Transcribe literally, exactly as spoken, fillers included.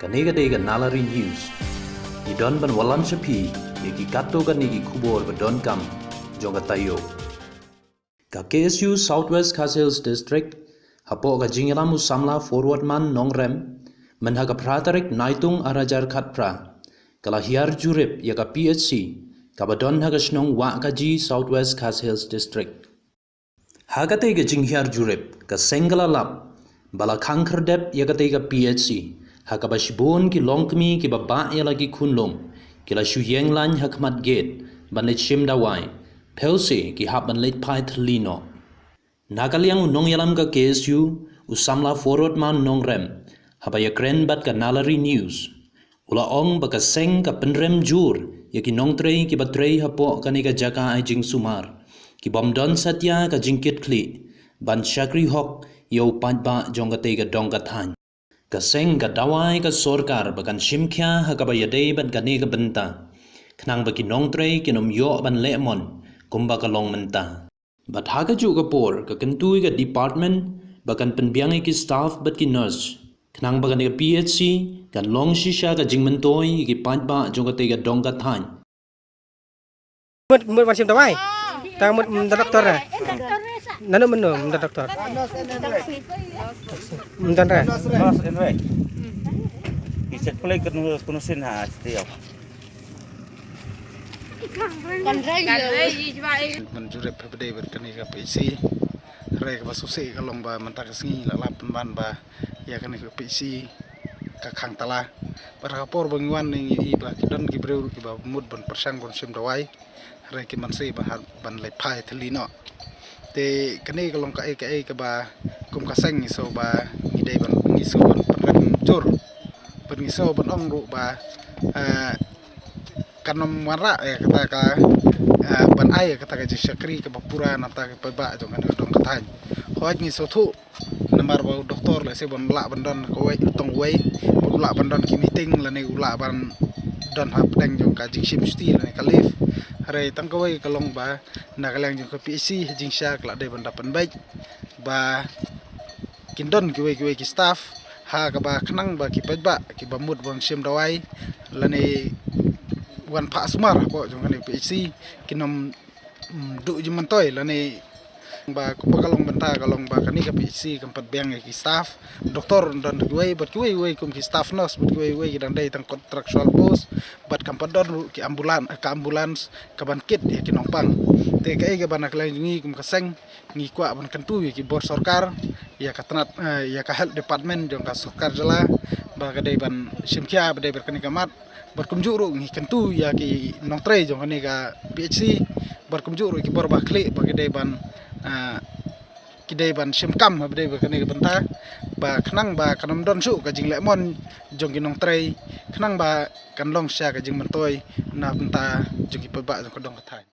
Kane ka dei ka Nalari News. Ngi don ban wallam sha phi ïa ki katto katne ki khubor ba donkam jong ka taïew. Ka K S U South West Khasi Hills District, hapoh ka jingïalam u samla Forwardman Nongrem, mynha ka phra tarik Naitung arhajar khatphra, ka la hiar jurip ïa ka P H C kaba don ha ka shnong Wahkaji, South West Khasi Hills District. Ha katei ka jinghiar jurip, ka seng ka la lap ba la khang khyrdep ïa katei ka P H C, ha kaba shibun ki longkmie kiba bah ïa la ki khunlung ki la shu ïeng lain ha khmat gate ban leit shim dawai, phew se ki hap ban leit phai thylli noh. Na ka liang u nongïalam ka K S U, u samla Forwardman Nongrem, haba ïakren bad ka Nalari News, u la ong ba ka seng ka pynrem jur ïa ki nongtrei kiba trei hapoh kane ka jaka ai jingsumar, ki bym don satia ka jingkitkhlieh ban shakri hok ïa u paidbah jong katei ka dong ka thaiñ. Ka seng ka dawa ïa ka sorkar ba kan shim khia ha kaba ïadei bad kane ka bynta, khnang ba ki nongtrei kin ym ïoh ban leh mon kumba ka long mynta. Bad ha kajuh ka por, ka kyntu ïa ka department ba kan pynbiang ïa ki staff bad ki nurse, khnang ba kane ka P H C kan long shisha ka jingmyntoi ïa ki paidbah jong katei ka dong ka thaiñ. Mut, mut ban shim dawai. Tang mut mynta doktor eh. Nanu mynnu mynta doktor. Mynta re. Mas enre. Iset play kunu kunu sin ha still. Kan rei. Kan rei. Ban jurip ha pdei bad kane ka P H C. Hynrei kaba sngewsih ka long ba mynta ka sngi la lap pynban ba ïa kane ka P H C ka khang tala. Bad ha ka por ba ngi wan ngi i ba ki don ki briew kiba mut ban pyrshang ban shim dawai. Hynrei ki mynsiem ba hap ban leit phai thylli noh. Te kane ka long kaei kaei kaba kum ka seng ngi sngew ba ngi dei ban ngi sngew ban pynrem jur. Bad ngi sngew ban ong ruh ba, eh, kan ym wanrah ïa kata ka, eh, ban ai ïa kata ka jingshakri kaba pura na kata ka paidbah jong kane ka dong ka thaiñ. Hooid ngi sngewthuh namar ba u doktor lehse ban lah ban don kawei tang wei, ban lah ban don ki meeting lane u lah ban don hapdeng jong ka jingshim shuti lane ka leave. Hynrei tang kawei ka long ba na ka liang jong ka P H C jingshisha ka la dei ban da pynbeit ba kin don kiwei kiwei ki staff ha kaba khnang ba ki paidbah kiba mut ban shim dawai lane wan phah sumar hapoh jong kane P H C kin ym, mm, duh jingmyntoi lane ba kumba ka long bynta ka long ba kane ka P H C kam pat biang ïa ki staff doktor don kiwei bad kiwei kiwei kum ki staff nurse bad kiwei kiwei ki dang dei tang contractual post bad kam pat don ruh ki ambulance ka ambulance kaban kit ïa ki nongpang. Te kaei kaba na ka liang jong ngi kum ka seng ngi kwah ban kyntu ïa ki bor sorkar, ïa ka tnat, eh, ïa ka health department jong ka sorkar jylla ba ka dei ban shim khia ba dei bad kane ka mat. Bad kumjuh ruh ngi kyntu ïa ki nongtrei jong kane ka P H C bad kumjuh ruh ki bor ba khlieh ba ki dei ban, eh, ki dei ban shim kam ba dei bad kane ka bynta ba khnang ba kan ym don shuh ka jingleh mon jong ki nongtrei khnang ba kan long sha ka jingmyntoi na bynta jong ki paidbah jong ka dong ka thaiñ.